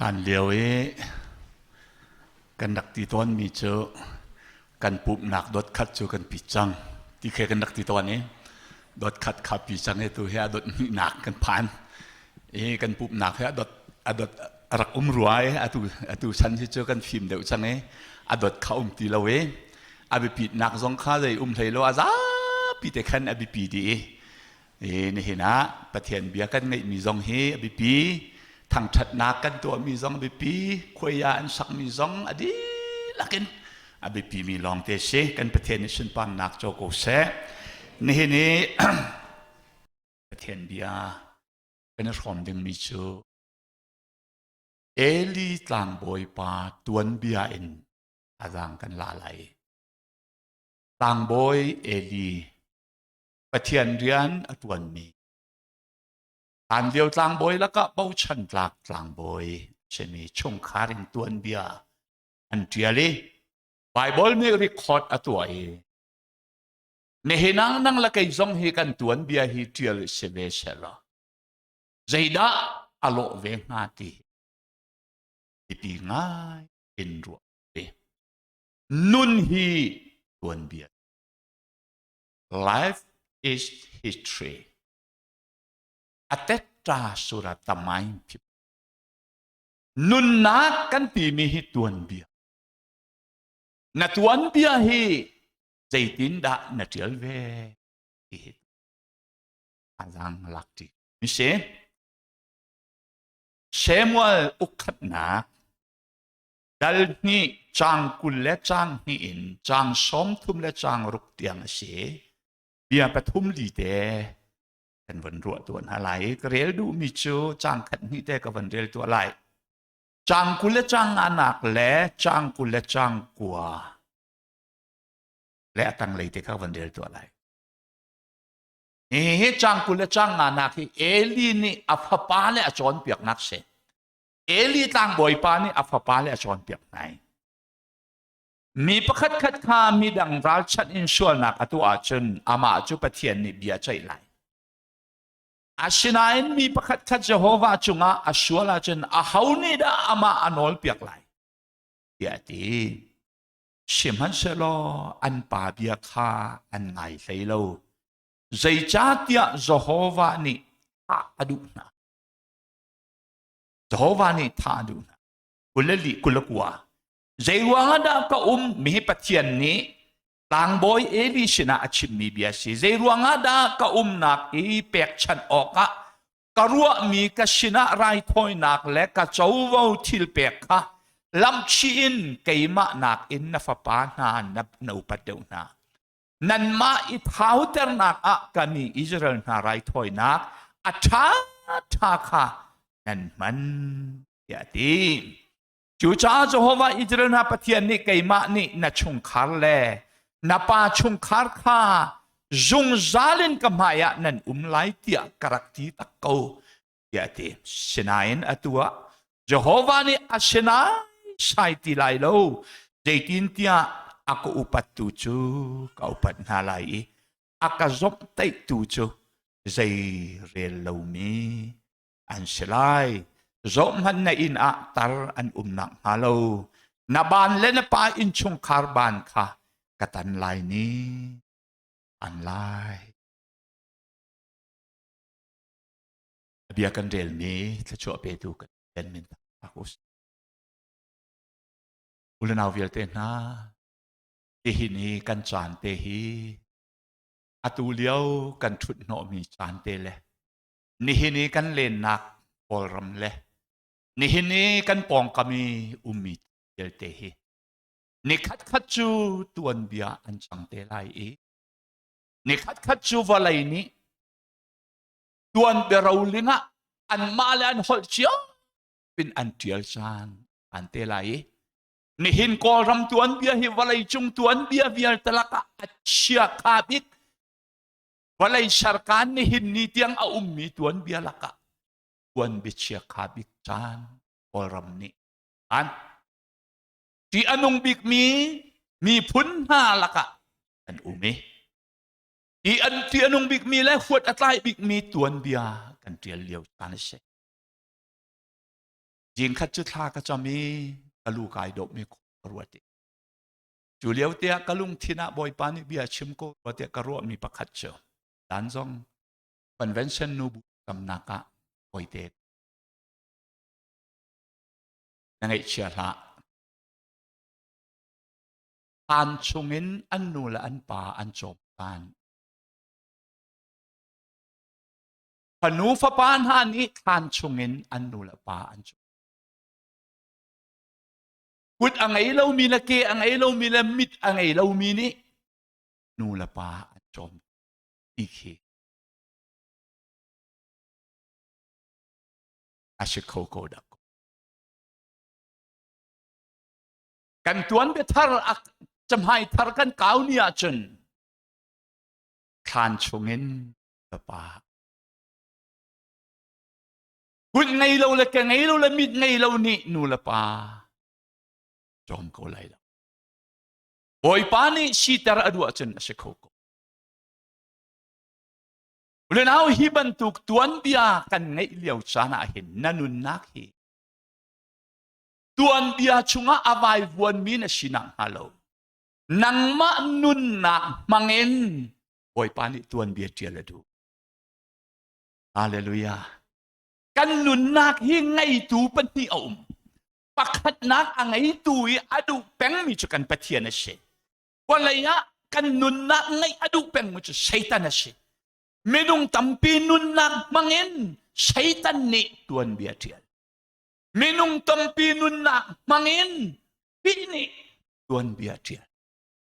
Hlan lio i kan rak ti tawnmi cu kan pumhnak dot khat cu kan pi cang ti khi kan rak ti tawn i dot khat kha pi cang i tu hi a dot hnihnak kan phan i kan pumhnak hi a dot a dot a rak um rua i atu atu chan hi cu kan fim deuh cang i a dot kha um ti lo i a biapitnak zong kha zei um hlei lo a zapi te khan a biapi dih i I nihin ah Pathian bia kan ngeihmi zong hi a biapi, thangṭhatnak kan tuahmi zong a biapi, khuai ah an sakmi zong a dihlak in a biapimi lawngte si. Kan Pathian nih sunparnak co ko seh. Nihin i Pathian bia kan i hrawm dingmi cu Eli tlangbawi pa tuanbia in a zaang kan la lai. Tlangbawi Eli Pathian rian a ṭuanmi hlanlio tlangbawi lakah bochan tlak tlangbawi simi chungkhar in tuanbia an ṭial i Baibal nih record a tuah i nihin ah nang le kei zong hi kan tuanbia hi ṭial si ve sehlaw zeidah a lawh ve hnga ti biapi ngai in ruah ve. Nun hi tuanbia Life is history. Atetta sura tamai phip. Nunnak kan timi hi tuanbia. Na tuanbia hi zeitindah na ṭial ve ti hi azang lak ṭi. Mi si Samuel ukhatnak Dal hnih caang 20 le caang hnih in caang 30 le caang ruk tiang a si. Bia pathum li te kan van ruah tuah hna lai. Ka rel duhmi cu caang khat hnih te ka van rel tuah lai. Caang 20 le caang nganak le caang 20 le caang kua le a tanglei te kha van rel tuah lai. Hihi caang 20 le caang nganak hi Eli nih a fapa le a cawnpiaknak si. Eli tlangbawipa nih a fapale a cawnpiak hna i mi pakhatkhat kha midang ralchanh in sualnak a tuah ahcun amah cu Pathian nih bia a ceih lai. Asinain mi pakhatkhat Jehovah cungah a sual ahcun aho nih dah amah a nawlpiak lai? tiah a ti. Sihmanhsehlaw an pa bia kha an ngai hlei lo. Zeicahtiah Jehovah nih thah a duh hna. Jehovah nih thah a duh hna. 22 29. Zei ruangah dah ka um mi hi Pathian nih tlangbawi Eli sinah a chimmi bia si. Zei ruangah dah ka umnak i pekchanh awkah ka ruahmi ka sinah raithawinak le ka covo thil pek kha lamhchih in keimah nakin na fapa hna na upat deuh hna. Nanmah i thauternak ah ka mi Israel hna raithawinak a ṭha ṭha kha nan hman tiah a ti. Cucaah Jehovah Israel hna Pathian nih keimah nih na chungkhar le na pa chungkhar kha zungzal in ka hmaiah nan um lai tiah ka rak ti tak ko tiah a ti. Sinain atu ah Jehovah nih a sinai sai ti lai lo, zeitintiah a ka upattu cu ka upat hna lai i a ka zomhtaihtu cu zei rel lomi an si lai. Zohhmanh na inn ah tar an um nakhnga lo, na ban le na pa innchungkhar ban kha ka tan lai ni an lai. A bia kan relmi thluachuah petu kan Pathian min tak us. Ulanau vialte hna, tihin i kan caan te hi atu lio kan ṭhut hnawhmi caan te le nihin i kan lennak Kawlram le nihin i kan pawngkam i ummi vialte hi nikhat khat cu tuanbia an cang te lai i nikhat khat cu vawlei nih tuan biaroling ah anmah le an holh cio pin an ṭial caan an te lai i nihin Kawlram tuanbia hi vawleicung tuanbia vialte lakah a chia kha bik vawlei sarkan nihin ni tiang a ummi tuanbia lakah tuanbia chia kha bik caan Kawlram nih an ṭih a nung bikmi miphun hna lakah an um i Hi an ti a nung bikmi le huat a tlai bikmi tuanbia kan ṭial lio caan a si. Zingkhat cu thla ka cam i ka lu kai dawp mi ka ruat i cu lio te ah ka lungthin ah Bawipa nih bia chim ko rua tiah ka ruahmi pakhat cu dan zong convention nu bu camnak ah bawite na ngaihchia hlah Thlan chungin an nu le an pa an cawm than. Fanu fapa hna nih thlan chungin an nu le pa an cawm. Kut a ngei lomi le ke a ngei lomi le mit a ngei lomi nih nu le pa an cawm ti khi a si kho ko dah. Kan tuan biathar camhai thar kan kau ni ahcun thlan chungin pa kut ngei lo le ke ngei lo le mit ngei lo nih nu le pa cawm ko lai lo. Bawipa nih siter a duh ahcun a si kho ko. Ulenau hi bantuk tuanbia kan ngeih lio caan ah hin na nunnak hi tuanbia chungah a vaivuanmi na si nakhnga lo nangmah nunnak hmangin Bawipa nih tuanbia ṭial a duh. Hallelujah. Kan nunnak hi ngeitu pahnih a um. Pakhatnak a ngeitu i a duh pengmi cu kan Pathian a si. Vawlei ah kan nunnak ngeih a duh pengmi cu Satan a si. Minung tampi nunnak hmangin Satan nih tuanbia ṭial. Minung tampi nunnak hmangin Khrih nih tuanbia ṭial.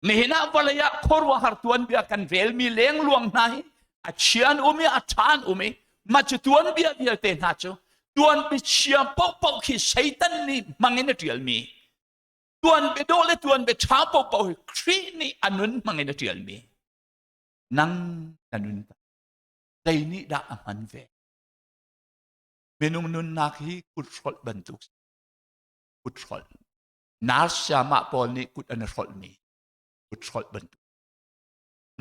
Nihin ah vawlei ah khuaruahhar tuanbia kan relmi lengluang hna hi a chia an um i a ṭha an um i mah cu tuanbia vialte hna cu tuanbia chia paohpaoh khi Satan nih hmangin a ṭialmi tuanbia dawh le tuanbia ṭha paohpaoh hi Khrih nih a nun hmangin a ṭialmi nang na nun zei nih dah a hman ve Minung nunnak hi kut hrolh bantuk kut hrolh. Nurse sayamah pawl nih kut an i hrolhmi kut hrolh bantuk.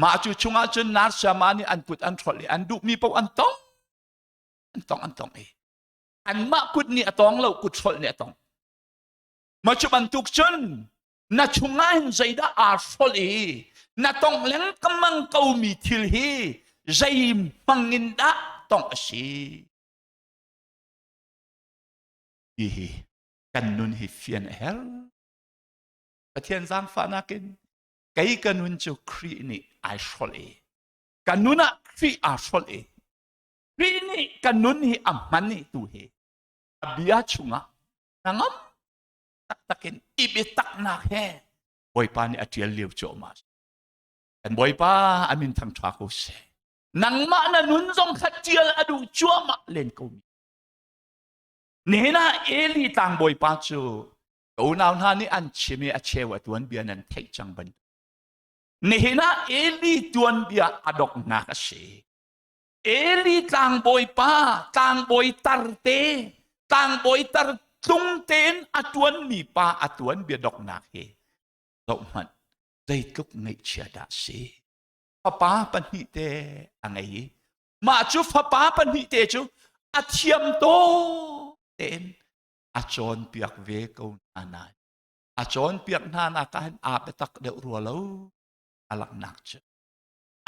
Mah cu chungah cun nurse sayamah nih an kut an hrolh i an duhmi paoh an tong an tong an tong i anmah kut nih a tong lo kut hrolh nih a tong. Mah cu bantuk cun na chungah hin zeidah aa hrolh i na tongh lengmang komi thil hi zei hmang in dah tongh a si ti hi kan nun hi fian a herh Pathian zaangfahnak in kei ka nun cu Khrih nih ai hrolh i ka nun ah Khrih aa hrolh i Khrih nih ka nun hi a hman i tu hi a bia chungah hnangam taktak in i biataknak he Bawipa nih a ṭial lio cuahmah. Kan Bawipa a min thangṭha ko seh. Nangmah na nun zong kha ṭial a duh cuahmah len ko mi. Nihin ah Eli tlangbawipa cu ka unau hna nih an chim i a cheu a tuanbia nan theih cang bantuk. Nihin ah Eli tuanbia a donghnak a si. Eli tlangbawipa tlangbawi tar te tlangbawi tar tlung tein a tuanmi pa a tuan bia doknak hi zoh hmanh zeitluk ngaihchia dah si fapa pahnih te a ngei i mah cu fapa pahnih te cu a thiam to tein a cawnpiak ve ko hna nain a cawnpiak hna nak ah hin aa biatak deuh rua lo a langhnak cu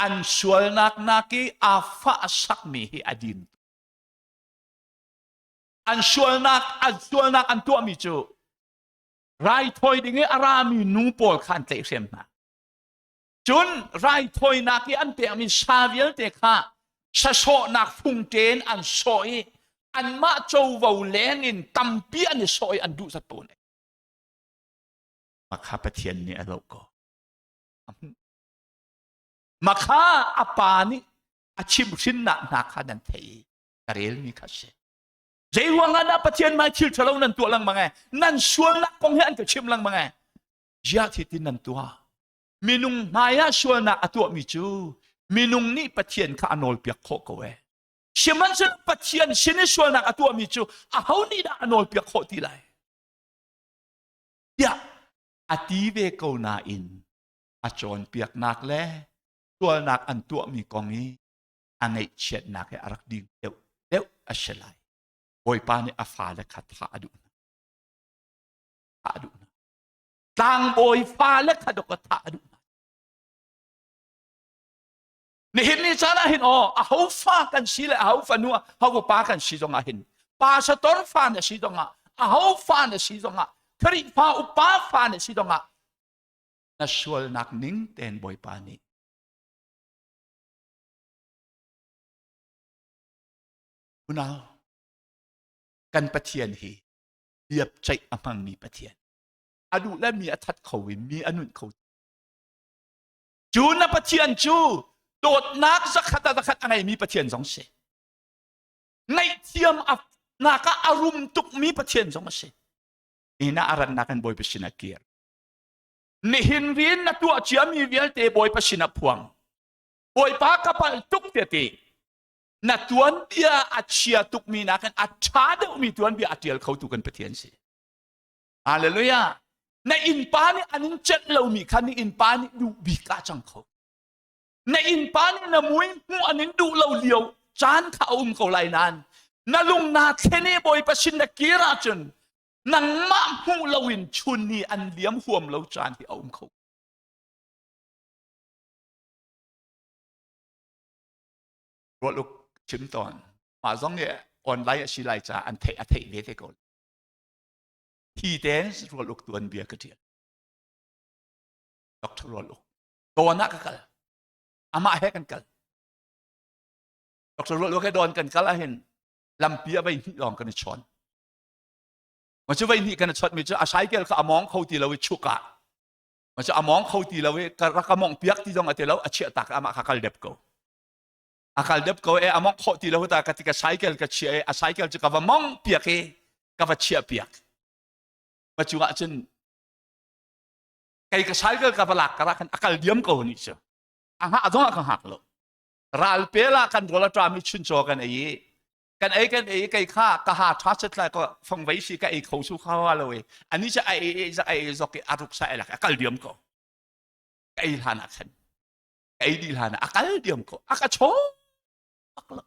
an sualnak nak i aa fah sakmi hi a din an sualnak an sualnak an tuahmi cu raithawi ding i a rami nu pawl kha an tlaihhrem hna cun raithawinak i an pekmi sa vialte kha sasawhnak fung tein an sawh i anmah covo leng in tampi an i sawh i an duh zat pawl Makha Pathian nih a zoh ko. Makha a pa nih a chimhhrinnak hna kha nan theih i ka relmi kha si. Zei ruangah dah Pathian mai thil ṭhalo nan tuah lengmang e? Nan sualnak kong hi an ka chim lengmang e. Ziah thi tin nan tuah? Minung hmai ah sualnak a tuahmi cu minung nih Pathian kha a nawlpiak khawh ko e. Sihmanhsehlaw Pathian sin i sualnak a tuahmi cu aho nih dah a nawlpiak khawh ti lai? Tiah a ti ve ko nain a cawnpiaknak le sualnak an tuahmi kong i a ngaihchiatnak he a rak ding deuh deuh a si lai. Bawipa nih a fale kha thah a duh hna. Thah a duh hna. Tlangbawi fale kha dok thah a duh hna. Nihin ni caan ah hin aw aho fa kan si le aho fanu aho pa kan si zong ah hin pastor fa na si zong ah aho fa na si zong ah Khrihfa upa fa na si zong ah na sualnak ning ten Bawipa nih Unau kan Pathian hi biapceih a hmangmi Pathian a duh le mi a that kho i mi a nunh kho Cu na Pathian cu dawtnak zakhat ah zakhat a ngeimi Pathian zong si. Ngaihthiam nak ah a rum tukmi Pathian zong a si. Nihin ah a rannak in Bawipa sin ah kir. Nihin rian na tuah ciami vialte Bawipa sin ah phuang. Bawipa ka palh tuk te ti. Na tuanbia a chia tukmi nakin a ṭha deuhmi tuanbia a ṭial khotu kan Pathian si. Hallelujah. Na innpa nih an in celh lomi kha na innpa nih duh bik ah cang kho. Na innpa nih na mui hmuh an in duh lo lio caan kha a um ko lai nain na lung naa thlen i Bawipa sin na kir ahcun nangmah hmuh loin chun ni an liam huam lo caan hi a um kho. Rual uk chim tawn. Mah zong nih online a si lai caah an theih a theih ve te ko. Hi tein Rual Uk tuanbia ka ṭial. Dr. Rual Uk. Dawn ah ka kal. Amah he kan kal. Dr. Rual Uk he dawn kan kal ahhin lampi ah voi hnih lawng kan i chawn. Ma cu voi hnih kan i chawt mi cu a cycle kha a mawng kho ti lo i chuk ah ma cu a mawng kho ti lo i ka rak a mawng piak ti zong a ti lo a chiah tak amah kha kal dep ko. A kal dep ko e a mawng khawh ti lo ta ka ti ka cycle ka chia i a cycle cu ka va mong piak i ka va chiah piak. Ma cu ah cun kei ka cycle ka va lak ka khan a kal diam ko ni cu. A hngah zong ah ka hngak lo. Ral pel ah kan rawl a ṭam i chuncaw kan ei i kan ei kan ei kei kha ka ha ṭha set lai ko fangvei si ka ei kho su kha wa lo i ani cu a ei ei a ei zok i a ruk sa elak a kal diam ko. Ka ei hlan ah khan ei dih hlan ah a kal diam ko a ka chaw bak lo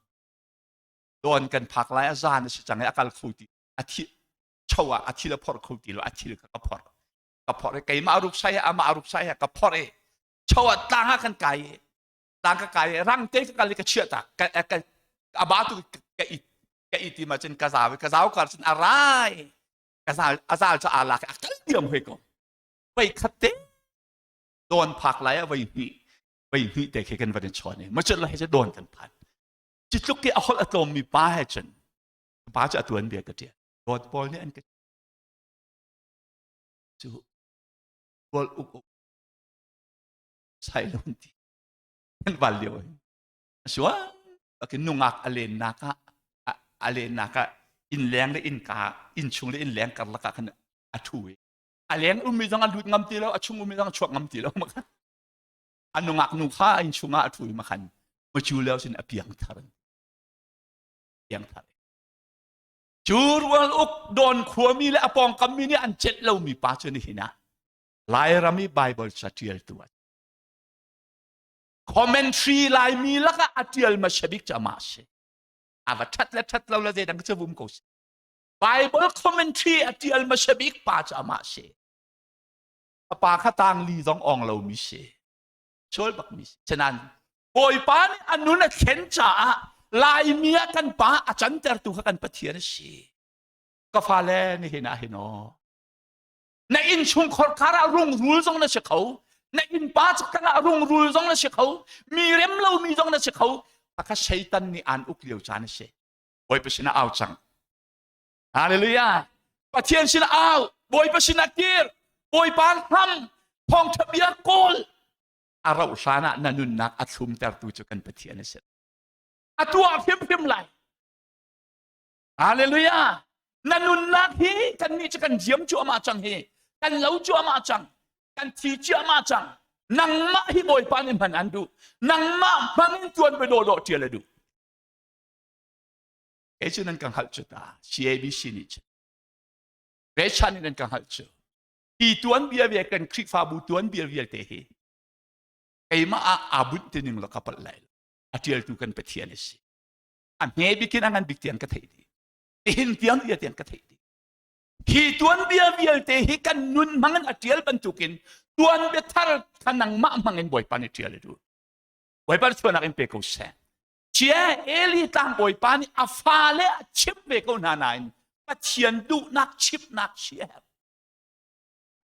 dawn kan phak lai a zan a si cang i a kal kho ti a thi cho ah a thil a phor kho ti lo a thil ka ka phor ka phor i keimah ruk sai amah ruk sai ka phor i cho ah tlang ah kan kai i tlang ka kai i rang te ka kal i ka chiah tak ka ka a ba tu ka it ka it ti ma cun ka zau ka zau kar cun a rai ka zal a zal cu aa lak a kal diam hoi ko voi khat te dawn phak lai ah voi hnih voi hnih te khi kan van i chawn i macun lai cu dawn kan phan ci tluk ki a holh a tlawm mi pa he cun pa cu a tuan bia ka ṭial dawt pawl nih an ka cu rual uk uk sai lo ti kan val lio hin asua akin nungak a len nak ah a len nak ah inn leng le inn ka inn chung le inn leng karlak ah khan a thu i a leng ummi zong a lut ngam ti lo a chung ummi zong a chuak ngam ti lo makhan a nungak nu kha inn chungah a ṭhu i makhan macu leo sin a piang thar piang thar cu rual uk don khuami le a pawngkam mi nih an celh lomi pa cu nihin ah Lairam i Bible ca ṭialtu a commentary Laimi lakah a ṭial hmasa bik cu amah a si a va ṭhat le ṭhat lo le zeidang cu vum ko si Bible commentary a ṭial hmasa bik pa cu amah si. A pa kha tangli zong ong lomi si. Sual bakmi si. Senan Bawipa nih a nun a thlen caah Laimi ah kan pa a cantertu kha kan Pathian a si. Ka fale nihin ah hin aw. Na innchungkhar khar ah rungrul zong na si kho. Na innpa cakang ah rungrul zong na si kho. Mi rem lomi zong na si kho. Pakhat Satan nih aan uk lio caan a si. Bawipa sinah au cang. Hallelujah. Pathian sinah au, Bawipa sinah kir, Bawipa hlam, thawngṭha bia kawl. A rauh hlan ah na nunnak a thlumtertu cu kan Pathian a si. A tuah hrimhrim lai. Hallelujah. Na nunnak hi kan nih cu kan diam cuahmah cang hi. Kan lo cuahmah cang. Kan thi cuahmah cang. Nangmah hi Bawipa nih hman an duh. Nangmah hmang in tuan be dawh dawh ṭial a duh. Kei cu nan ka hngalh cu ta CABC nih cun Rechan nih nan ka hngalh cu hi tuanbia vial kan Khrihfabu tuanbia vialte hi keimah ah aa bunh ti ning la ka palh lai lo a ṭialtu kan Pathian a si a hme bik in a ngan bik tiang ka theih dih. Nihin tiang bia tiang ka theih dih. Hi tuanbia vialte hi kan nun hmangin a ṭial bantukin tuanbia thar kha nangmah hmangin Bawipa nih ṭial a duh. Bawipa chuahnak in pe ko seh. Cia Eli tlangbawipa nih a fale a chimh ve ko hna nain Pathian duhnak chimhnak si a herh.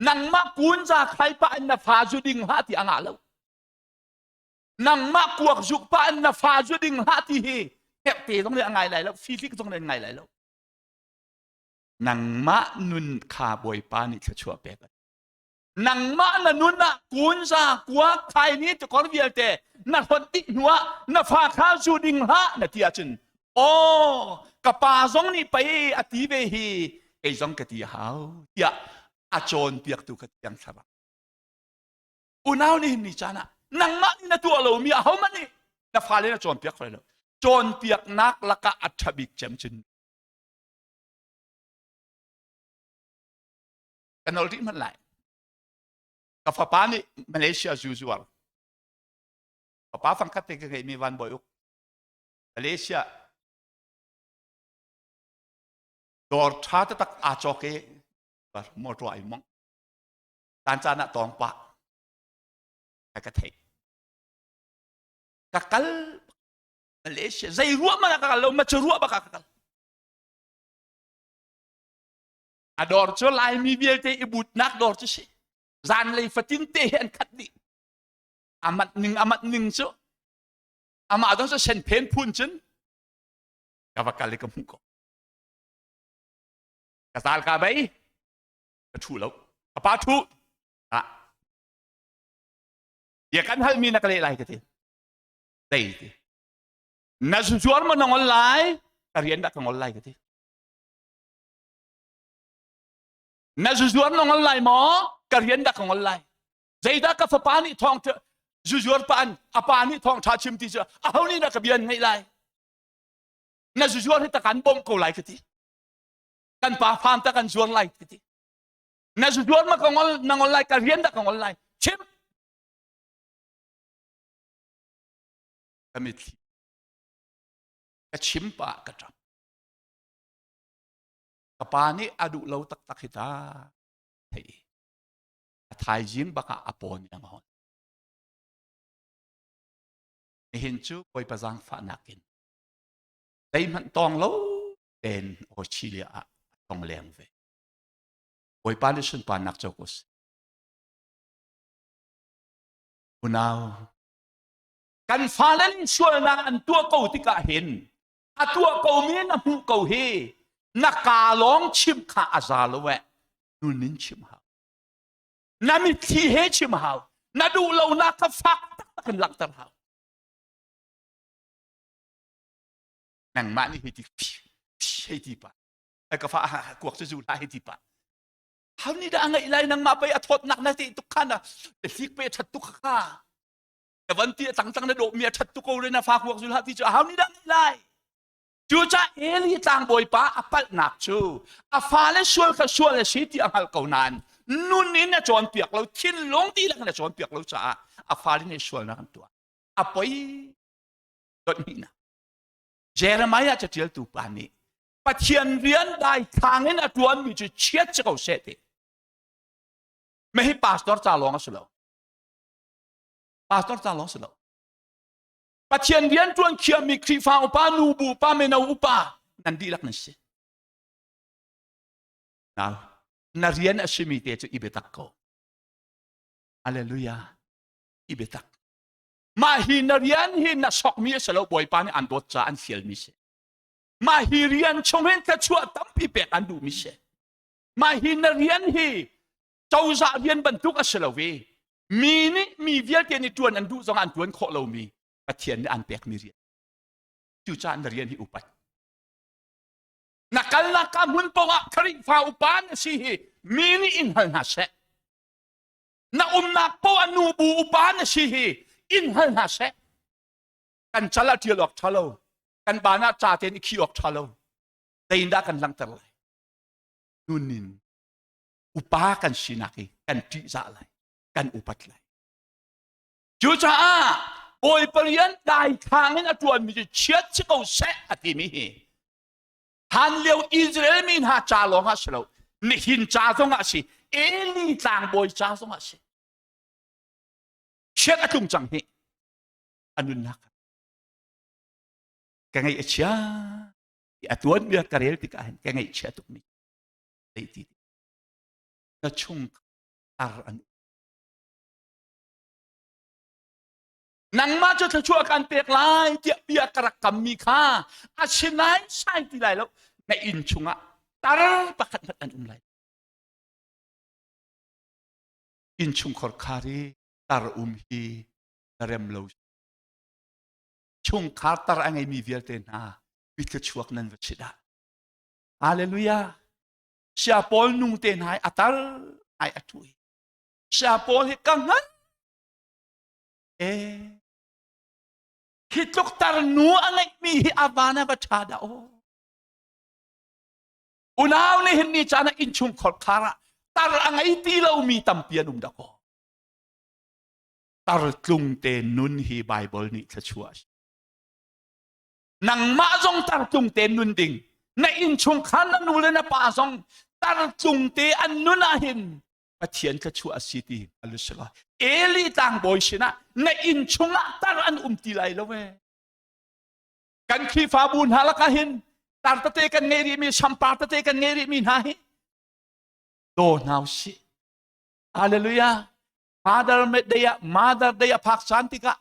Nangmah kunza khai pah in na fa zu ding hlah ti a ngah lo. Nangmah kuak zuk pah in na fa zu ding hlah ti hi herhte zong nih a ngai lai lo, fifik zong nih an ngai lai lo. Nangmah nun kha Bawipa nih thluachuah pek nangmah na nun ah kunza kuak khai ni tikor vialte na hlonh dih hnu ah na fa kha zu ding hlah na ti ahcun aw ka pa zong nih pei a ti ve hi kei zong ka ti a hau tiah a cawnpiaktu kha thiang thlarau unau nih ni caan ah nangmah nih na tuah lomi ahohmanh nih na fale na cawnpiak khoi lo cawnpiaknak lakah a ṭha bik cem cun ka nol rih hmanh lai ka fapa nih Malaysia zu zuar fapa fangkhat te ka ngeihmi Van Bawi Uk Malaysia dawr ṭha taktak aa cawk i motor ai mong caan caan ah tawng pah ka ka theih ka kal Malaysia zei ruah man ah ka kal lo ma cu ruah bak ah ka kal A dawr cu Laimi vialte i butnak dawr cu si. Zanlei fatin te hi an khat dih. A mat ning a mat ning cu amah dong cu senphen phun cun ka va kal i ka hmuh ko. Ka tal ka bei ka ṭhu lo. Ka pa ṭhu. Ah. Bia kan halmi na ka leh lai ka ti. Dei ti. Na zuzuar ma na ngol lai? Ka rian dah ka ngol lai ka ti. Na zuzuar na ngol lai maw? Ka rian dah ka ngol lai. Zeidah ka fapa nih thawng zuzuar pa an a pa nih thawng ṭha chim ti cu aho nih dah ka bia an ngaih lai? Na zuzuar hi ta kan bawmh ko lai ka ti. Kan pa farm ta kan zuar lai ka ti. Na zuzuar ma ka ngol na ngol lai ka rian dah ka ngol lai. Chim. Ka mitthli. Ka chim pa ka ṭap. Ka pa nih a duh lo taktak hi ta thei. A thaizing bak ah a pawn in a ngawn. Nihin cu Bawipa zaangfahnak in zeihmanh tawng lo tein Australia ah a tong leng ve. Bawipa nih sunparnak co ko seh. Unau, kan fale nih sualnak an tuah ko tikah hin a tuah ko mi na hmuh ko hi na ka lawng chim kha a za lo eh nun in chim hau na mitthli he chim hau na duh lo nak kha fak taktak in langhter hau nangmah nih hei ti hei ti pa ai ka fa kuak cu zu hlah hei ti pa how ni dah ngaih lai nangmah pei a thawtnak na ti tuk kha na hlik pe that tuk kha na van ti a tangtang na dawh mi a that tu ko le na fa kuak zul ha ti cu a hau ni dah lai cucah Eli tlangbawipa a palhnak cu a fale sual kha sual a si ti a hngalh ko nain nun in a cawnpiak lo thinlung dihlak in a cawnpiak lo caah a fale nih sualnak an tuah a poi dot hnihnak Jeremiah caṭialtu pa nih Pathian rian daithlang in a ṭuanmi cu chiat si ko seh ti Mah hi pastor ca lawng a si lo Pastor ca lawng si lo. Pathian rian ṭuan khiami Khrihfa upa, nubu upa, mino upa nan dihlak nan si. Nau, na rian a simi te cu i biatak ko. Hallelujah. I biatak. Mah hi na rian hi na sokmi a si lo Bawipa nih an dawt ca an fialmi si. Mah hi rian chung hin thluachuah tampi pek an duhmi si. Mah hi na rian hi cozah rian bantuk a si lo i mi nih mi vialte nih ṭuan an duh zong an ṭuan khawh lomi Pathian nih an pekmi rian cucaah na rian hi upat na kalnak ka hmun paoh ah Khrihfa upa na si hi mi nih in hal hna seh na umnak paoh ah nubu upa na si hi in hal hna seh kan cal ah ṭial awk ṭha lo kan ban ah ca tein i khi awk ṭha lo zeiindah kan langhter lai nun in upa kan sinak hi kan ṭihzah lai kan upat lai cucaah Bawipa rian daithlang in a ṭuanmi cu chiat si ko seh a timi hi. Han lio Israel mi hna ca lawng ah si lo, nihin ca zong ah si, Eli tlangbawi ca zong ah si. Chiat a tlung cang hi a nunnak ka ngaih a chia a tuan bia ka rel tikah hin ka ngaih chia tuk mi zei ti na chung ar an nangmah cu thluachuah kan pek lai tiah bia ka rak kammi kha a si nai sai ti lai lo na inn chungah tar pakhat hmanh an um lai inn chungkhar khar i tar um hi na rem lo chungkhar tar a ngeimi vialte hna mi thluachuak nan va si dah hallelujah sia paul nung te hna a tar ai a tui sia paul hi ka ngan e hi tluk tar nu a ngeihmi hi a van a va ṭha dah aw unau nih hin ni caan ah innchung khorkhar ah tar a ngei ti lomi tampi an um dah kaw tar tlung te nun hi Bible nih thluachuah a si nangmah zong tar tlung te nun ding na innchungkhar na nu le na pa zong tar tlung te an nun ah hin Pathian thluachuah a si ti alu si lai. Eli tlangbawi sinah na inn chungah tar an um ti lai lo e. Kan Khrihfabu hna lakah hin tar tete kan ngei rihmi sampar tete kan ngei rihmi hna hi daw hna usih. Hallelujah. Father Day ah Mother Day a phak caan tikah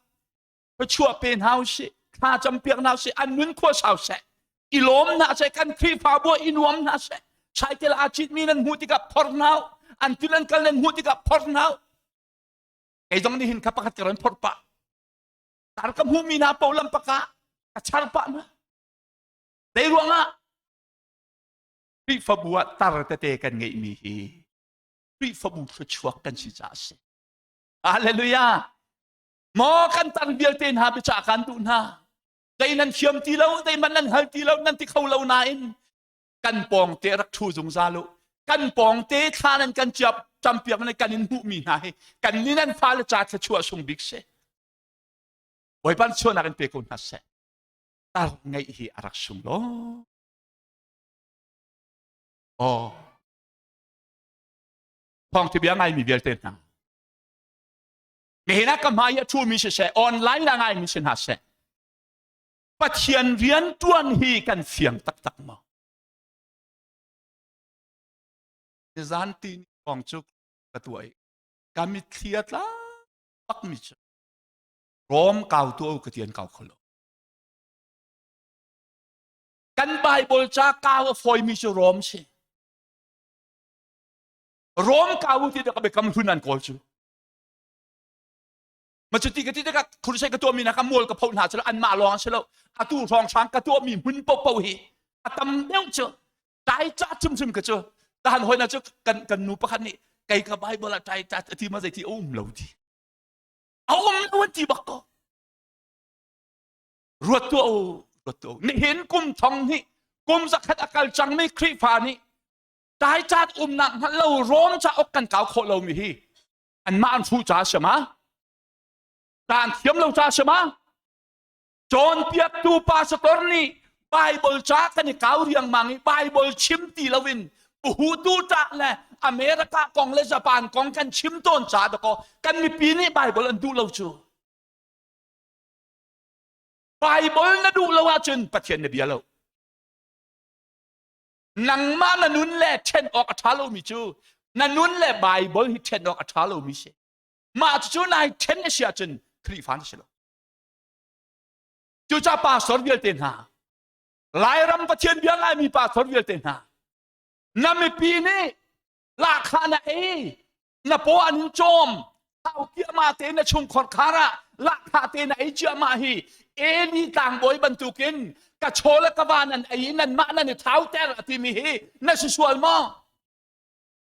thluachuah pe hna usih thla campiak hna usih an nun khua sau seh i lawm hna seh kan Khrihfabu i nuam hna seh saikel aa citmi nan hmuh tikah phor hna an til an kal nan hmuh tikah phor hna kei zong nih hin kha pakhat ka ron phorh pah tar ka hmuhmi hna po lam paka ka char pah hna zei ruangah Khrihfabu ah tar tete kan ngeihmi hi Khrihfabu thluachuak kan si caah a si Hallelujah Maw kan tar vialte hna biacah kan duh hna. Zei nan thiam ti lo, zei man nan hal ti lo, nan ti kho lo nain kan pawng te rak ṭhu zungzal u. Kan pawng te thla nan kan ciap campiak nan kan in hmuhmi hna hi kan ni nan fale ca thluachuah sung bik si. Bawipa chuahnak in pe ko hna seh. Tar ngeih hi a rak sung lo. Oh. Thawng bia ngaimi vialte hna. Nihin ah ka hmai a ṭhumi siseh, online a ngaimi si hna seh, Pathian rian ṭuan hi kan fiang taktak maw? Nizan ti kong cu ka tuah i ka mitthli a tla bakmi cu Rom kau tu ka ti an kau kho lo. Kan Bible ca kau a fawimi cu Rom si. Rom kau ti ka biakam hlun an kawl cu. Ma cuti ka ti tikah crusade ka tuahmi na ka mual ka pho hna cu anmah lawng si lo atu hrawnghrang ka tuahmi hmun popo hi a tam deuh cu tai ca chimchim ka cu tahan hoi na cu kan kan nu pakhat nih kei ka bible ah tai ca ti ma zei ti a um lo ti a um lo an ti bak ko ruat tuah u ruat tuah u nihin kum thong hnih kum zakhat a kal cangmi Khrihfa nih tai cat umnak hngalh lo Rom cauk kan kau khawh lomi hi anmah an hruh ca si ma ta an thiam lo ca si ma cawnpiaktu pastor nih Bible ca kan i kau riangmang i Bible chim ti loin uhutu ta le America kong le Japan kong kan chim tawn ca dakaw kan mipi nih Bible an duh lo cu Bible na duh lo ahcun Pathian na bia lo Nangmah na nun le ṭhen awk a ṭha lomi cu na nun le Baibal hi ṭhen awk a ṭha lomi si. Mah cucu nai ṭhen a si ahcun Khrihfa na si lo. Cucaah pastor vialte hna, Lairam Pathian bia ngaimi pastor vialte hna, na mipi nih lahkhah na ei na paw an in cawm thau kiahmah te na chungkhor khar ah lahkhah te na ei ciahmah hi Eli tlangbawi bantukin ka chaw le ka va nan ei nan mah nan i thauter a timi hi na si sual maw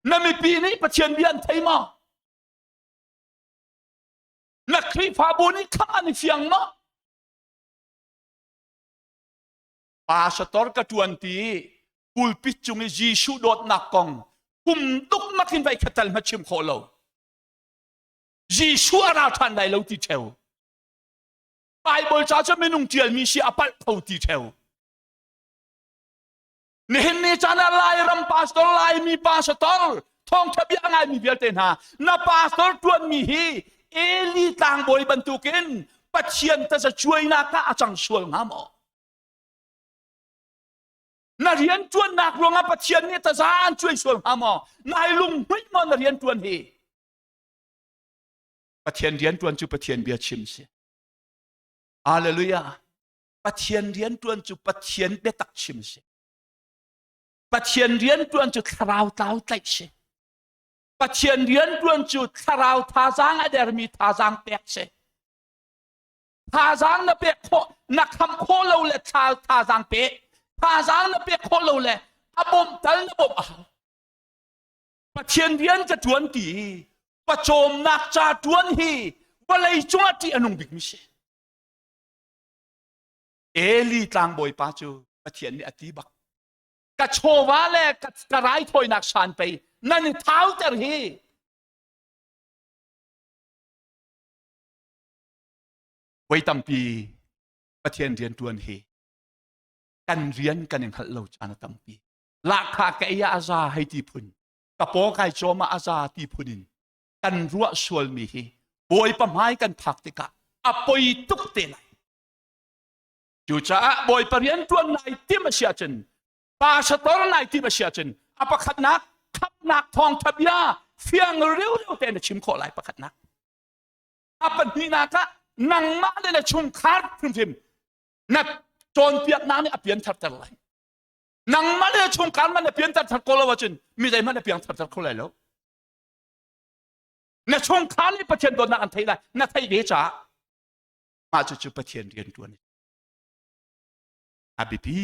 na mipi nih Pathian bia an thei maw na Khrihfabu nih khamh an i fiang maw pastor ka tuan ti pulpit cung i Jesuh dawtnak kong kum duk makin vai khatal ma chim khawh lo Jesuh a ra ṭhan lai lo ti ṭheu Bible ca cu minung ṭialmi si a palh kho ti ṭheu. Nihin ni caan ah Lairam pastor, Laimi pastor, thawngtha bia ngaimi vialte hna, na pastor tuanmi hi Eli tlangbawi bantukin Pathian tazacuainak ah a cang sual hnga maw? Na rian tuannak ruangah Pathian nih taza an cuai sual hnga maw? Nai lunghmuih maw na rian tuan hi? Pathian rian tuan cu Pathian bia chim si. Hallelujah. Pathian rian tuan cu Pathian biatak chim si. Pathian rian tuan cu thlarau tlau tlaih si. Pathian rian tuan cu thlarau thazaang a dermi thazaang pek si. Thazaang na pek khawh, na khamh khawh lo le thazaang pe. Thazaang na pek khawh lo le a bawmh tal na bawmh a hau. Pathian rian ka tuan ti pawcawmnak ca tuan hi vawlei cungah ṭih a nung bikmi si. Eli tlangbawi pa cu Pathian nih a ti bak. Ka chawva le ka raithawinak san pei nan i thauter hi. Voi tampi Pathian rian ṭuan hi kan rian kan i hngalh lo caan a tampi. Lahkhah ka ei ah a za hei ti phun, ka paw kai cawm ah a za ti phun in kan ruah sualmi hi Bawipa hmai kan phak tikah a poi tuk te lai. Cucaah Bawipa rian ṭuan nai tim a si ahcun pastor nai tim a si ahcun a pakhatnak khamhnak thawngṭha bia fiang riureu tein na chim khawh lai pakhatnak. A pahnihnak ah nangmah le na chungkhar hrimhrim na cawnpiaknak nih a piantharter lai. Nangmah le na chungkhar man na pianter thar ko lo ahcun mi zeihmanh na piangthar kho lai lo. Na chungkhar nih Pathian dawtnak an theih lai na theih ve caah mah cucu Pathian rian ṭuan a biapi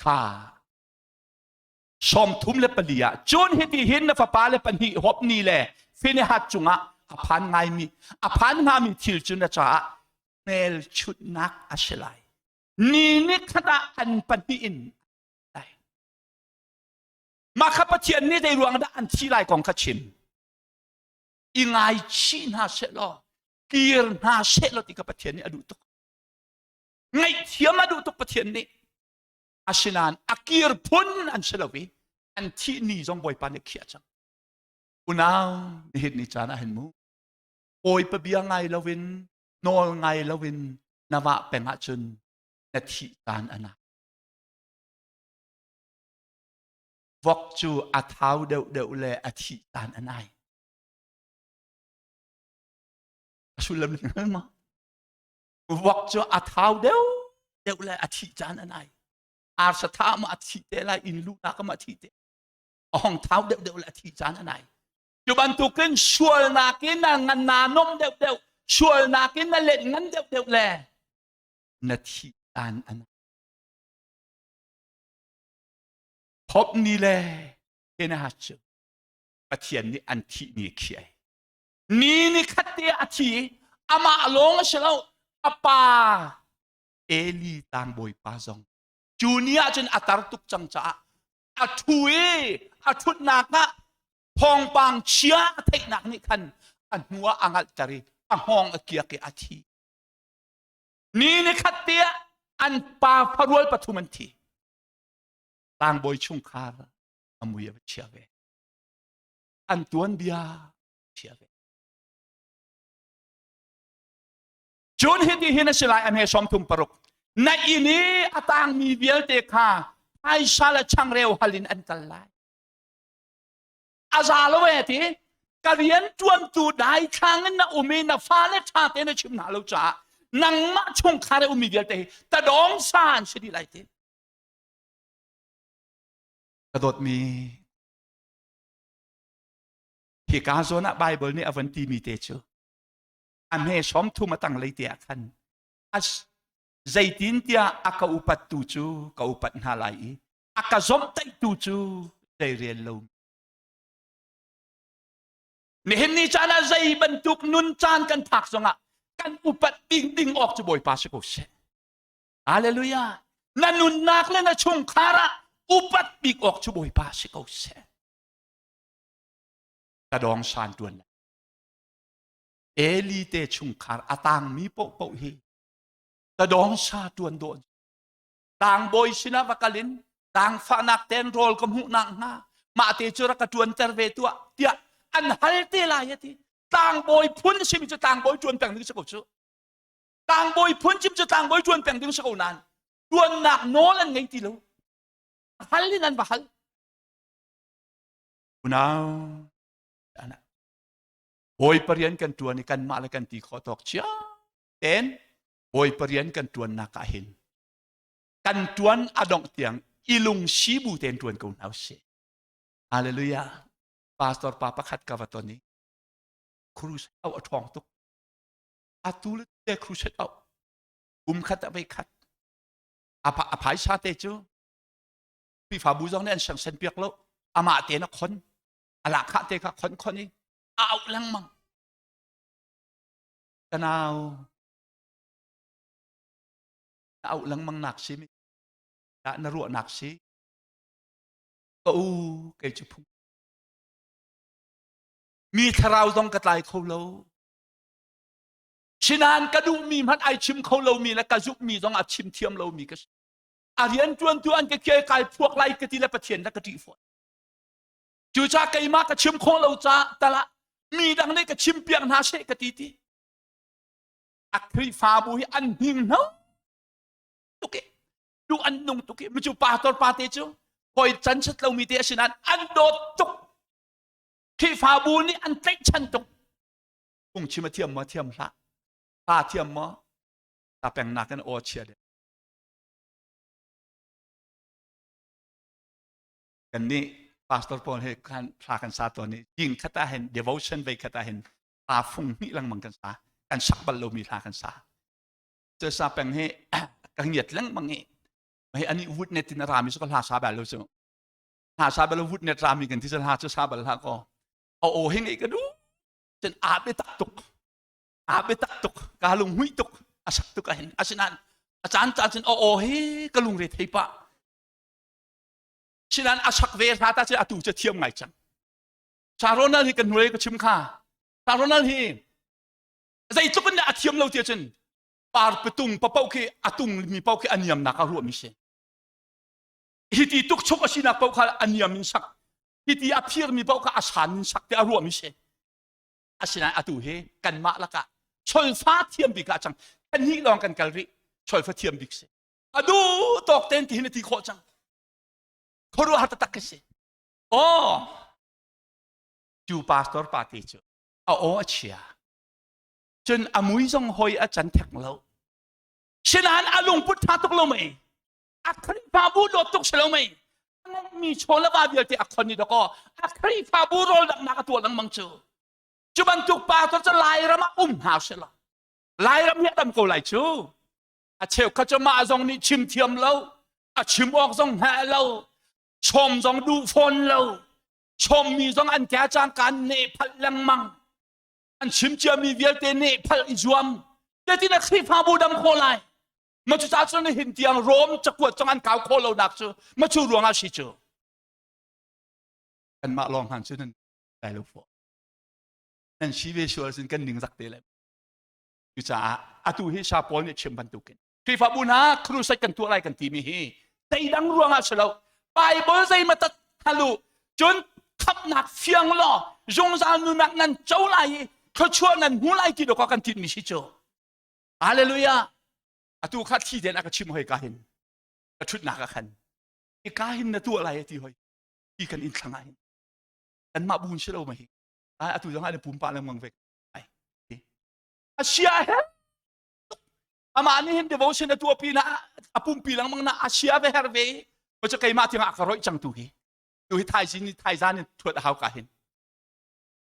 kha 34 ah cun hiti hin na fapa le pahnih Hopni le Phinehas cungah a phan ngaimi a phan hngami thil cu na caah hmelchunhnak a si lai ni ni khat ah an pahnih in lai mah kha Pathian nih zei ruang dah an thi lai kong kha chim i ngaichih hna sehlaw kir hna sehlaw ti kha Pathian nih a duh tuk ngaihthiam a duh tuk Pathian nih asinain a kir phun an si lo i an thih ni zong Bawipa nih khiah cang unau nihin ni caan ah hin mu Bawipa bia ngai loin nawl ngai loin na vah peng ahcun na thih caan a na Vok cu a thau deuhdeuh le a thih caan a nai. A sullam na ma? Vok cu a thau deuh deuh le a thih caan a nai. Arsa tha ma a thih te lai, inn luhnak ma a thih te. A hong thau deuh deuh le a thih caan a nai. Cu bantukin sualnak in na ngan na nom deuh deuh, sualnak in na let ngan deuh deuh le na thih caan a nai. Hopni le Phinehas cu Pathian nih an thih ni a khiah. Ni ni khat te a thi i amah lawng a si lo a pa Eli tlangbawi pa zong cu ni ah cun a tar tuk cang caah a ṭhu i a ṭhutnak ah thawngpang chia a theihnak nih khan a hnu ah a ngalhter i a hngawng a kiak i a thi. Ni ni khat te ah an pa farual pathum an thi. Tlangbawi chungkhar a mui a va chia ve. An tuanbia chia ve. Cun hiti hin a si lai a hme 36. Na inn i a tangmi vialte kha phaisa le changreu hal in an kal lai. A za lo e ti ka rian ṭuantu daithlang in na um i na fale ṭha tein na chim hna lo caah nangmah chungkhar i ummi vialte hi tadawng sa an si dih lai ti. Ka dawtmi hika zawn ah Bible nih a van timi te cu a hme 30 a tanglei te ah khan zeitintiah a ka upattu cu ka upat hna lai i a ka zomhtaihtu cu zei rel lo nihin ni caan ah zei bantuk nun caan kan phak zongah kan upat ding ding awk cu Bawipa si ko seh Hallelujah. Na nunnak le na chungkhar ah upat bik awk cu Bawipa si ko seh. Ka dawng san tuan lai. Eli te chungkhar a tangmi paohpaoh hi ka dawng sa tuan dawh. Tlangbawi sinah va kal in zaangfahnak tein rawl ka hmuh nak hnga mah te cu rak ka ṭuanter ve tuah tiah an hal te lai a ti. Tlangbawi phun simi cu tlangbawi ṭuan peng ding si ko cu. Tlangbawi phun chim cu tlangbawi ṭuan peng ding si ko nain ṭuannak nawl an ngei ti lo. Hal in an va hal. Unau, Bawipa rian kan ṭuan i kanmah le kan ti khawh tawk cia tein Bawipa rian kan ṭuannak ah hin kan ṭuan a dongh tiang i lungsi bu tein ṭuan ko hna usih. Hallelujah. Pastor pa pakhat ka va ton i crusade au a ṭhawng tuk. Atu le te crusade au. Kum khat ah voi khat. A phaisa te cu Khrihfabu zong nih an siangsen piak lo. Amah tein a khon. A lahkhah te kha khon khon i a auh lengmang. Ka nau, na auh lengmang nak si mi dah na ruahnak si ka u kei cu phung mi thlarau zong ka tlai kho lo Sinain ka duhmi hmanh ai chim kho lomi le ka zumhmi zong a chim thiam lomi ka si. A rian ṭuantu an ka khial kai phuak lai ka ti le Pathian le ka ṭih fawn. Cucaah keimah ka chim khawh lo caah talah mi dang nih ka chim piak hna seh ka ti ti. A Khrihfabu hi an hninghno tuk i duh an nung tuk i micu pastor pa te cu hawi can chat lomi te a si nain an dawt tuk. Khrihfabu nih an tlaihchan tuk. Phungchim a thiam maw thiam hlah. Pa thiam maw? Ta pengnak in aw chia deh. Kan nih pastor pawl he kan thla kan sa tawn i jing khat ah hin devotion vei khat ah hin hla fung hnih lengmang kan sa kan sak bal lomi hla kan sa cu sa peng hi ka ngiat lengmang i hei ani wood net in a rami su ka hla sa bal lo cu hla sa bal wood net rami kan ti cu hla cu sa bal hla ko a aw hi ngeih ka duh cun aa biatak tuk aa biatak tuk ka lunghmuih tuk a sak tuk ahin asinain a caan caan cun a aw hi ka lungre thei pah sinain a sak ve hla ta cu atu cu thiam ngai cang Saronal hi kan hnuai ka chim kha Saronal hi zeitluk in a thiam lo ti cun par patung papoh khi a tung mi paoh khi a niamnak a ruah mi si hi ti tuk chuk a sinak paoh kha a niam in sak hi ti a phir mi paoh kha a san in sak ti a ruah mi si asinain atu hi kanmah lakah cholfa thiam bik ah cang kan hnih lawng kan kal rih cholfa thiam bik si a duh tawk ten ti hin a ti khawh cang khuaruahhar taktak ka si aw cu pastor pa te cu a aw a chia cun a mui zong hoi a can thek lo sinain a lungput tha tuk lo mei a Khrihfabu dawt tuk si lo mei a ngeihmi chaw le va vialte a khon i dakaw a Khrihfabu rawl danghnak a tuah lengmang cu cu bantuk pa cu Lairam ah um hna seh law Lairam hi a dam ko lai cu a cheukhat cu mah zong nih chim thiam lo a chim awk zong hngal lo chom zong duh fawn lo chommi zong an ke cang kan ne phalh lengmang an chim ciami vialte ne phalh i zuam tetin a Khrihfabu dam khawh lai ma cu ca cun hin tiang Rom cakuat cong an kau khawh lo nak cu ma cu ruangah si cu kanmah lawng hman cu nan lai lo fawh nan si ve sual sin kan ning zak te le cucaah atu hi sa Paul nih chim bantukin Khrihfabu hna crusade kan tuah lai kan timi hi zeidang ruangah si lo Bible zeima tat halu cun khamhnak fiang law zungzal nunak nan co lai i thluachuah nan hmu lai ti dawk kan tinmi si cu Hallelujah. Atu kha thi den a ka chim hoi ka hin. Ka thutnak ah khan. I ka hin na tuah lai ti hoi. Ti kan in thlang ah hin. Kan mah bun si lo ma hi. Ai atu zong ah na pumpa lengmang ve. Ai. A sia he. Amah nih hin devotion a tuah pi na a pumpi lengmang na a sia ve her ve. Ma cu keimah tiang ah ka roih cang tu hi. Tu hi thaizin ni thaizan in thuat a hau ka hin.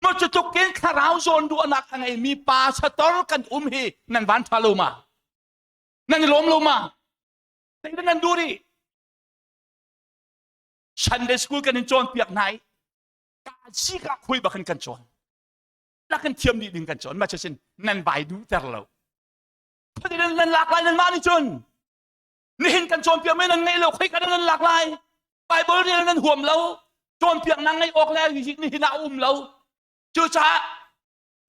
Ma cu tluk in thlarau zawn ruahnak a ngeimi pa sator kan um hi nan van ṭha lo ma? Nan i lawm lo ma? Zeidah nan duh rih? Sunday school kan in cawnpiak hna i ka si ka khui bak in kan cawn. La kan thiam dih ding kan cawn. Ma cu sin nan vai duh ter lo. Khuadei nan lak lai nan mah nih cun nihin kan cawnpiak mi nan ngeih lo khoi ka nan lak lai Bible rel nan huam lo cawnpiaknak ngeih awk le nihin ah a um lo cucaah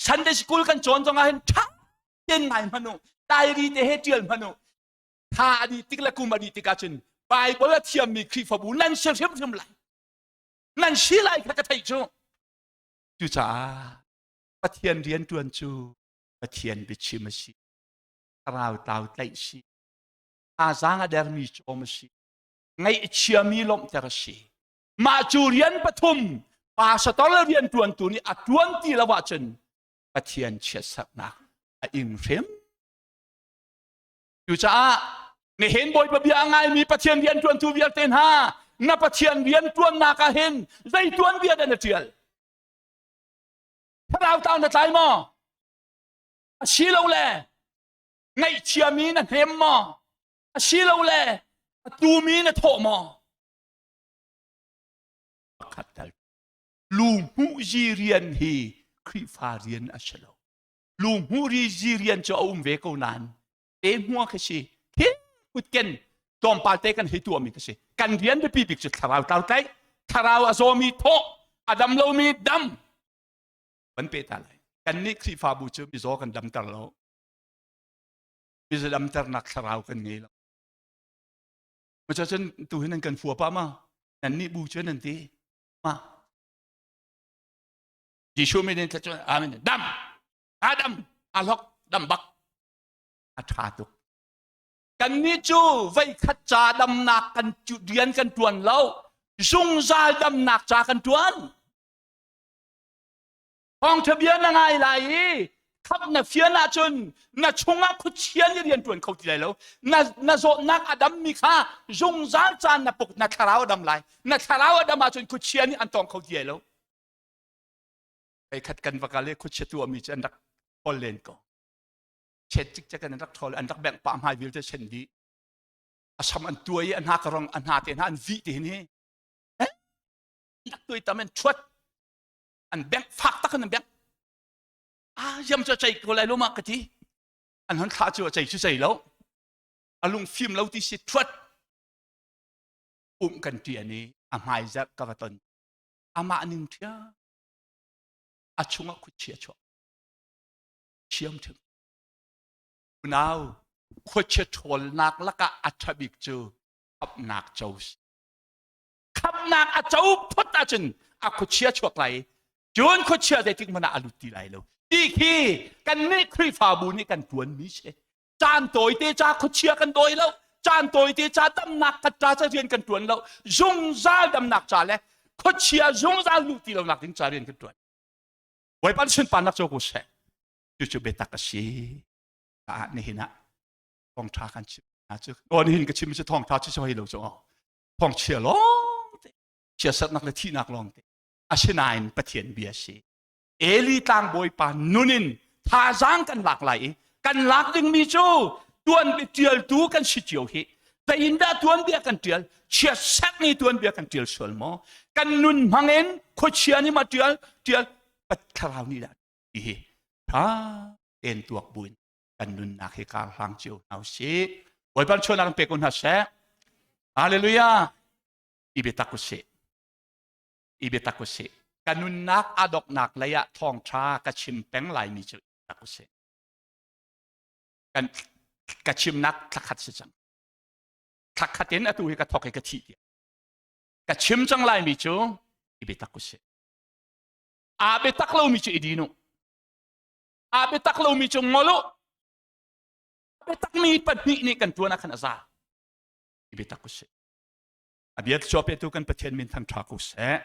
Sunday school kan cawn zong ah hin ṭha tein ngai hmanh u diary te he ṭial hmanh u. Tha a dih tik le kum a dih tik ahcun Bible a thiammi Khrihfabu nan si hrimhrim lai. Nan si lai kha ka theih cu. Cucaah Pathian rian ṭuan cu Pathian biachim a si. Thlarau tlau tlaih si. Thazaang a dermi cawm a si. Ngaihchiami lawmhter a si. Mah cu rian pathum pastor le rian ṭuantu nih a ṭuan ti lo ahcun Pathian chiatserhnak a ing hrim. Cucaah nihin Bawipa bia a ngaimi Pathian rian ṭuantu vialte hna na Pathian rian ṭuannak ah hin zei tuanbia dah na ṭial? Thlarau tau na tlai maw? Asilole ngaihchiami na hnem maw? Asilole a tumi na thawh maw? Pakhat tal lu hmuh rian hi Khrihfa rian a si lo. Lu hmuh ri rian cu a um ve ko nain te hmua khi si thil kutken tlawmpal te kan hei tuahmi khi si kan rian biapi bik cu thlarau tlau tlaih thlarau a zawmi thawh a dam lomi dam kan pe ta lai kan nih Khrihfabu cu mizaw kan damter lo mizaw damternak thlarau kan ngei lo Maca cun tu hin nan kan fua pa ma nan nih bu cu nan ti ma Jesuh min in cun amen dam Adam a hlok dam bak a ṭha tuk. Kannih cu voikhat ca damnak kan rian kan ṭuan lo, zungzal damnak ca kan ṭuan. Thawngṭha bia na ngai lai i khap na fian ahcun na chungah khuachia nih rian ṭuan kho ti lai lo. Na, na zawtnak a dammi kha zungzal caan na puk na thlarau a dam lai. Na thlarau a dam ahcun khuachia nih an tawng kho ti lai lo. Voikhat kan va kal i khuachia tuahmi cu an rak ṭhawl len ko. Chet cikcek in an rak ṭhawl an rak bengh pah hmai vialte sen dih a sam an tuai i a hna ka rong a hna te hna an vih ti hin hi rak tuai tam an ṭhuat an bengh fak tak in an bengh ah yam cu a cei ko lai lo ma ka ti an hon thlah cu a cei cu cei lo a lung fim lo ti si ṭhuat um kan ṭian i a hmai zarh ka va ton amah ning ṭhia a chungah khuachia chuak Thiamṭhiam. Unau, khuachia ṭhawlnak lakah a ṭha bik cu khamhnak co si. Khamhnak a co phut ahcun a khuachia chuak lai i cun khuachia zeitik hmanh ah a lut ti lai lo. Ti khi kannih Khrihfabu nih kan ṭuanmi si. Caan tawite ca khuachia kan dawi lo. Caan tawite ca damnak kan ca ca rian kan ṭuan lo. Zungzal damnak ca le khuachia zungzal luh ti lonak ding ca rian kan ṭuan. Bawipa sunparnak cu ko seh. Cucu biatak a si. Ah nihin ah thawngṭha kan chim hna cu. Aw nihin ka chim cu thawngṭha cu hoi lo cu aw. Thawngchia lawng te. Chiasatnak le thihnak lawng te. Asinain Pathian bia si. Eli tlangbawi pa nun in thazaang kan lak lai i kan lak dingmi cu tuanbia ṭialtu kan si cio hi. Zeiindah tuanbia kan ṭial? Chiatserh ni tuanbia kan ṭial sual maw? Kan nun hmangin khuachia nih ma ṭial? Ṭial thlarau nih dah ti hi ṭha tein tuak buin kan nunnak hi kar hlang cio hna usih. Bawipa chuahnak in pe ko hna seh. Hallelujah. I biatak usih. I biatak usih. Ka nunnak a doknak lei ah thawngṭha ka chim peng laimi cu biatak usih. Kan ka chimnak thlakhat si cang. Thlakhat in atu hi ka thok i ka thih tiah. Ka chim cang laimi cu i biatak usih. Aa biatak lomi cu i din u. Aa biatak lomi cu ngol u. Biatakmi pahnih nih kan tuan ah khan a za. I biatak usih. A bia chuah petu kan Pathian min thang ṭha ko seh.